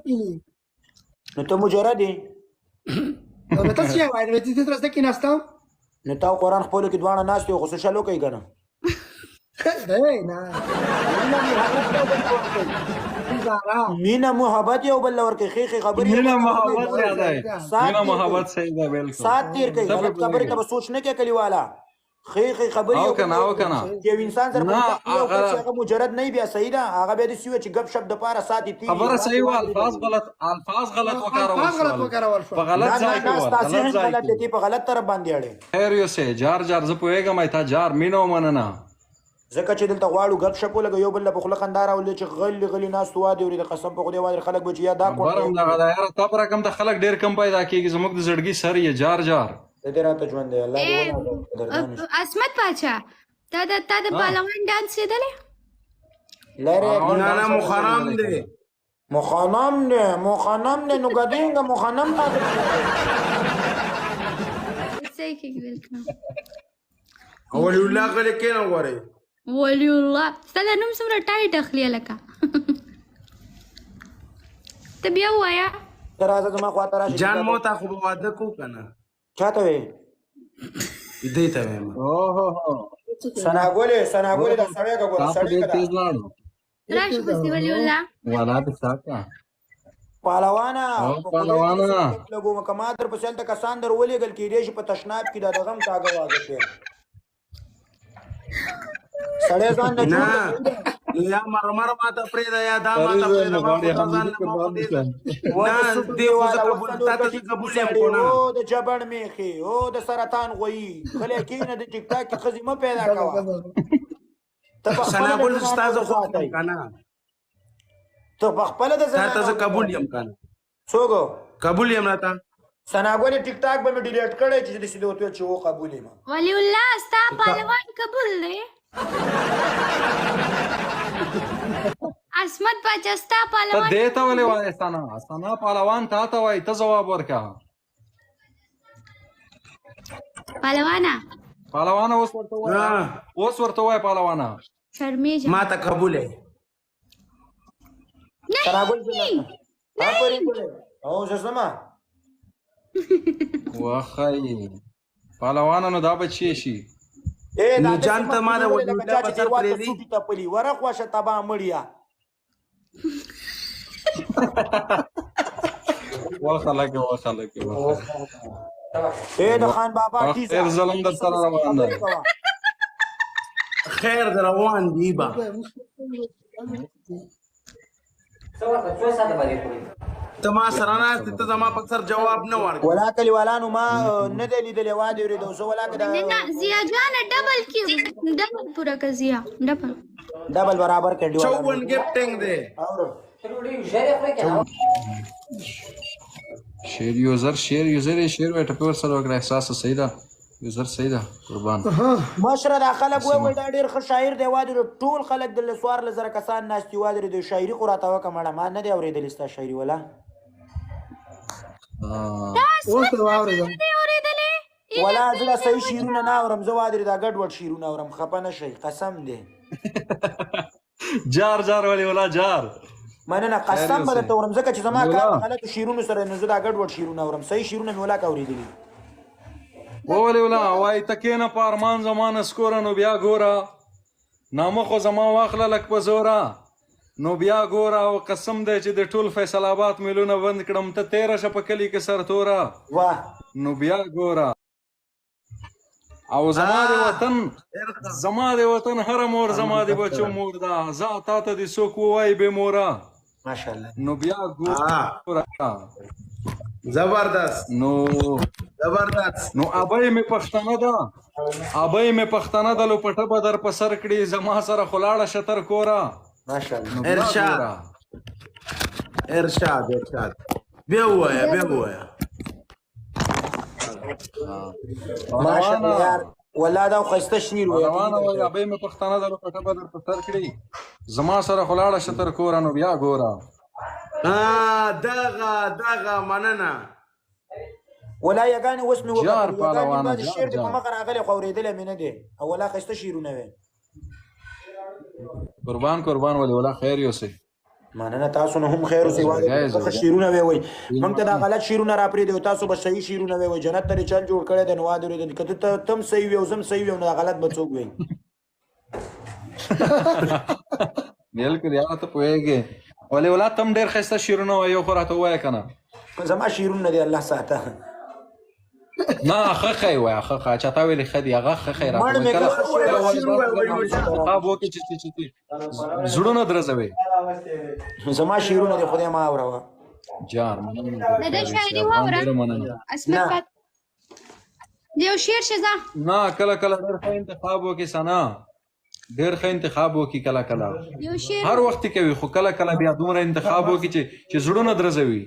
کینی. نو ته مجرد یې. نو ته څه وایې؟ نو چې تر څه کې ناستم. نو تا قرآن خپلو کې دواړه ناست یو، خو څه شل وکړئ که نه؟ دی نه. مینه محبت یو بل ورکړئ، ښې ښې خبرې. مینه محبت یادای، مینه محبت صحیح ده، بالکل. سات تیر کوي، غلط خبرې ته به سوچ نه کوي کلیواله. ښې ښې خبرې. او کنه، او کنه. یو انسان سره یو کس هغه مجرد نه بیا صحیح ده، هغه بیا د سیوه چې ګپ شپ د پاره ساتي تیر. خبره صحیح و، الفاظ غلط، الفاظ غلط وکارول شو، په غلط ځای کې. نه، تاسو هم غلط دي، په غلط طرف باندې اړې. خیر یو سه، جار جار، زه پوهېږم تا جار، مینه ومننه. ځکه چې دلته غواړو ګپ شپ ولګو، یو بل په خوله خندا راولي، چې غلي غلي ناست وادي وري. د قسم په خدای وادي خلک به چې یا دا کوټه برم دغه د یاره تا پر رقم ته خلک ډیر کم پیدا کیږي، زموږ د زړګي سر یې، جار جار. د دې راته ژوند دی، الله دې ونه. عصمت پاچا، تا د پهلوان ډانس لیدلی؟ لره. نه نه، مخنم دی. مخنم دی، مخنم دی. نو ګدینګ مخنم راته. صحیح کېږي، بالکل. ولی الله غلی کینه غوري. ولی الله، ستا د نوم څومره ټایټ اخلي لکه ته بیا وایا. ته راځه زما خواته راشه. جان مو تا خو به واده کو کنه؟ چاته وې؟ دې ته وایم. اوه هو. سناګولې، سناګولې، دا سړی که ګوره سړی که. تیز لاړو. راشه پسې ولی الله. والا دې ساته. پهلوانه. پهلوانه. لګو کما در پسې هلته کسان در ولېږل، کېدای شي په تشناب کې دا دغه هم کاږه واږه کړي. سړی ځان نه نه یا مرمر ماته پرېږده، یا دا ماته پرېږده، ما خو ځان نه، ما خو دې نه دې خو زه قبول، تا ته زه قبول یم خو نه. او د جبړ میخي او د سرطان غویي، غلی کښېنه. د ټیک ټاک کې ښځې مه پیدا کوه. ته په خپله سناګل ستا زه خو که نه؟ ته په خپله د تا ته زه قبول یم که نه؟ څوک قبول یم راته؟ سناګل، ټیک ټاک به مې ډیلیټ کړی چې د سیده وته چې و قبول یم. ولی الله، ستا پهلوان قبول دی. عصمت پاچا، ستا ته پهلوان. دې ته ولې وایې سنا؟ سنا، پهلوان تا ته وایي، ته ځواب ورکړه. پهلوانه. پهلوانه، اوس ورته وایه. اوس ورته وایه پهلوانه. شرمېږم. ما ته قبول یې. سناګل ها پرې او زه زما. وخی پهلوانه، نو دا به چی شي؟ اے دا نو جان ته ما د ولی لکه الله چا چې په سر دیوال ته پرېږدي. سوټي تپلي ورخ واشه تبا مړیا. وخه لکه، وخه لکه، وخه. اے د خان بابا ټیزه. خیر ظلم در سره روان دی. خیر در روان دی با. ته ما سره ناست، ته زما په سر جواب نه ورکړې. ولا کلیوالانو، ما نه دی لیدلی وادي ورېدو زه ولا که نه نه، ضیا جان، ډبل کی، ډبل پورا که ضیا، ډبل. ډبل برابر کړي. 54 ګفټینګ دی. شیر یوزر، شیر یوزر، شیر وای، ټپې ور سره وکړه. احساس صحیح ده، یوزر صحیح ده، قربان. مشره، دا خلک وای دا ډیر ښه شاعر دی وادي. ټول خلک د 14,000 کسان ناست دي وادي. د شاعري خو راته وکړه مړه، ما نه دی اورېدلی ستا شاعري ولا. اوس ته واورېدم. دی اورېدلی؟ ولا زه دا صحیح شعرونه نه اورم، زه وادي دا ګډوډ شعرونه اورم. خپه نه شئ، قسم دی. جار جار ولی ولا جار. مننه، قسم به درته اورم، ځکه چې زما ولا. کار د غلطو شعرونو سره، نو زه دا ګډوډ شعرونه اورم. صحیح شعرونه مې ولا که اورېدلي. وولې ولا وای تکې نه په ارمان زما نسکوره، نو بیا ګوره، نامه خو زما واخله لک په زوره، نو بیا ګوره. او قسم دی چې د ټول فیصل آباد میلونه بند کړم، ته تیره شه په کلي کې سرتوره. واه. نو بیا ګوره. او زما د وطن، زما د وطن هر مور زما د بچو مور ده، زه تا ته دې څوک ووایي بې موره. ماشاءالله. نو بیا ګوره. زبردست. نو زبردست. نو ابۍ مې پښتنه ده، ابۍ مې پښتنه ده، لوپټه به در په سر کړي، زما سره خو لاړه شه تر کوره. ماشاءالله. نو بیا ارشاد. ګوره. ارشاد، ارشاد، بیا ووايه، بیا ووايه. ماشاءالله یار، ولا دا ښایسته شعر وایي. روانه وای، ابۍ مې پښتنه ده، لوپټه به در په سر کړي، زما سره خو لاړه شه تر کوره، نو بیا ګوره. دغه دغه، مننه. ولا یګانې اوس مې وکتل. جار یګانې پهلوانه، بعضې جار، شعر دې په جار. مخه راغلی خو اورېدلی مې نه دی، او ولا ښایسته شعرونه وې. قربان، قربان ولی ولا، خیر یوسې. مننه تاسو نه هم خیر اوسئ. زړګی واده ښه زړګی شعرونه وی وای، مونږ ته دا غلط شعرونه را پرېږدئ او تاسو به صحیح شعرونه وی وای. جنت ته دې چل جوړ کړی دی. نو واده دې که ته تم صحیح وي او زم صحیح وي، نو دا غلط به څوک وي؟ بالکل یاره، ته پوهېږې ولې ولا تم ډېر ښایسته شعرونه وایې، یو خو راته ووایه که نه. زما شعرونه دې الله ساته. نه، ښه ښه یې وایه، ښه ښه چا تا ویلې ښه دي، هغه ښه ښه یې راته مړ ووایه. مې کله که ښه شعر کله وایه. ولې داسې انتخاب وکړي چې چې چې زړونه درزوي. زما شعرونه دې خدای ما اوروه. جار مننه د ده خیر اوسې شاعري افغان، واوره ډېره مننه. عصمت نه پاک د یو شعر شزا. نه، کله کله ډېر ښه انتخاب وکړي ثنا، ډېر ښه انتخاب وکړي کله کله. یو شعر هر وخت یې کوي، خو کله کله بیا دومره انتخاب وکړي چې چې زړونه درزوي.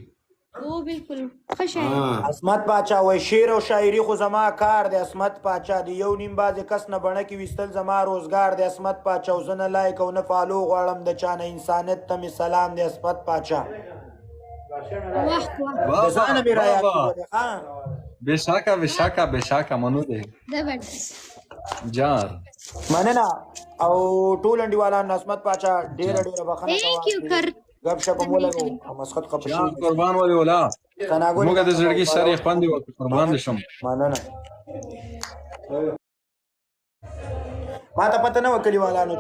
او بالکل ښه شاعر. عصمت پاچا وای شعر او شاعري خو زما کار دی. عصمت پاچا دی یو نیم بازې کس نه بڼه کې وستل زما روزګار دی. عصمت پاچا او زه نه لایک او نه فالو غواړم د چا نه، انسانیت ته مې سلام دی. عصمت پاچا واه واه. د بابا ځانه مې را یاد بابا کړو دی. ها بشاکه بشاکه بشاکه، منو دی. زبردست. جار مننه او ټول انډیوالان. عصمت پاچا ډیره ډیره بخنه ثانک کوه یو کر. غب شپ مو لګو او مسخت خپه جار شي. قربان ولې ولا ثناګل موږ د زړګي سر یې خوند وکړ، قربان دې شم. مننه، ما ته پته نه وه کلیوالانو.